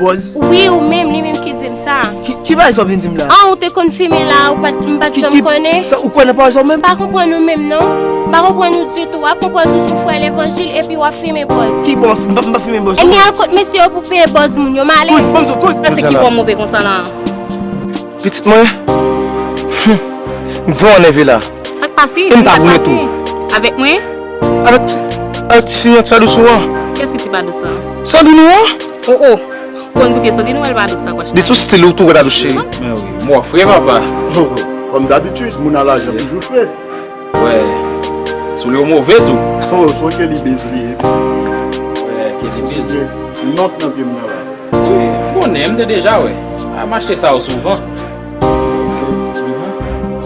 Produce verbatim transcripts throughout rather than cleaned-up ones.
Buzz. Wi, ou menm, li menm ki di m sa. Ki, ki bagay sa w vin di m la? An, ou te konn fimen la, ou pa t, m pa t janm konnen. Sa, ou kwè nan pawòl sa w menm? M pa konprann ou menm, non. M pa konprann ou ditou. W ap konprann ou sou frè levanjil epi w ap fimen buzz. Ki bò, m pa, m pa fimen buzz. Ebyen, al kot mesye yo pou peye buzz moun yo, m ale. Kouz, ban m di w, kouz. Sa se ki bò move konsa la? Pitit mwen, hmm, m vrèman nève la. Sa k pase? E m ta goumen tou. Avèk mwen? Avèk ti, avèk ti fi an, ti pa dous ou an. Kiyès ki ti pa dous lan? Sandrine ou an? Oh, oh. Konn koute Sandrine ou wè l pa dous la, kwach. Li sou stil ou tou, wè ta dous, cheri. Men wi, mò fre, papa. Comme d'habitude, moun a lajan toujou fre. Wè. Soulye w move tou. Oh, son Kelly Biz li ye, pitit. Wè, Kelly Biz. Nòt nan pye m nan la. Wi, m konnen, m te deja wè. A, m achte sa yo souvan. Mhm.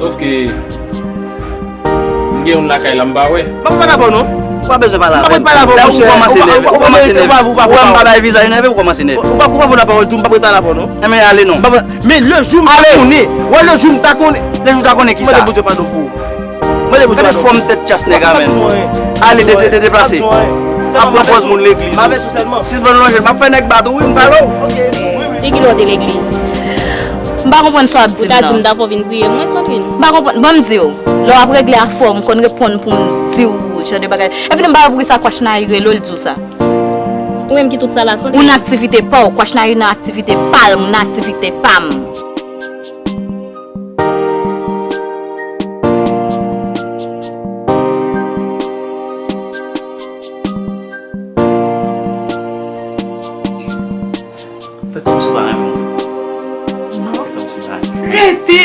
Sòf ke m gen youn lakay la, m pa wè. M pa pale avè w non. Ou pa bezwen pale avè m. M pa pale avè w, monchè. Ou kòmanse nève, ou kòmanse nève. Ou wè m pa bay vizaj nève, ou kòmanse nève. Ou pa, ou pa voye lapawòl tou, m pa pale avè w non. Enben ale non. Men le jou m ta konnen, wè le jou m ta konnen. Le jou m ta konnen kisa? Mande Bondye padon pou ou. Mande Bondye padon. Gade fòm tèt tchas nèg a menm. Ale de, de, de, deplase. Ap pran pòz moun legliz. Sispann lonje, m ap fè nèg bat ou wi, m pale w. Li ki lè w te legliz? M pa konprann sa w ap di m nan. Ou ta di m ta fè w vin priye mwen, Sandrine. M pa konprann. Ban m di w, lè w ap regle afè w, m konn reponn pou m di w jan de bagay. Epi m pa wè poukisa Kwach Nari rele w, l di w sa. Ou menm ki tout sa la, Sandrine. Ou nan aktivite pa w, Kwach Nari nan aktivite pa l, m nan aktivite pa m. Fè kòmsi w pa renmen mwen. Non. Fè kòmsi w pa renmen mwen. Rete!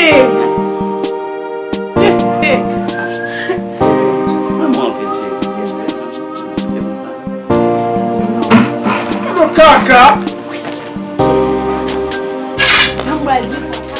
Rete! Ou renmen mwen anpil, cheri. Ou renmen mwen anpil. Gade yon kaka! Sa m pral di papa.